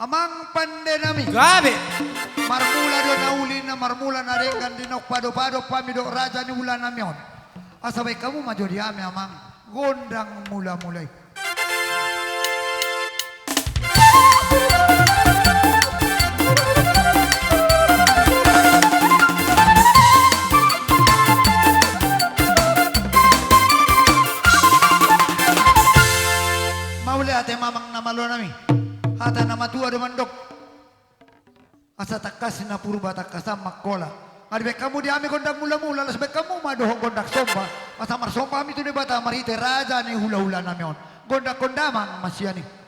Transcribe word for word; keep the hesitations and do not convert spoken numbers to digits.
Amang pande nami. Gabe. Marmula do na uli, na marmula na denggan, dinompa do padomparan hami dohot raja ni ulaon nami on. Asa baen hamu ma jo di hami, amang, gondang mula-mula i. Mauliate ma, amang na malo nami. Hata na matua do mandok: Asa tangkas na purba, tangkasan mangkola. Nga dibaen hamu di hami gondang mula-mula, laos baen hamu ma dohot gondang somba. Asa marsomba hami tu Debata marhite raja ni hula-hula nami on. Gondang-gondang, amang, ma sian i.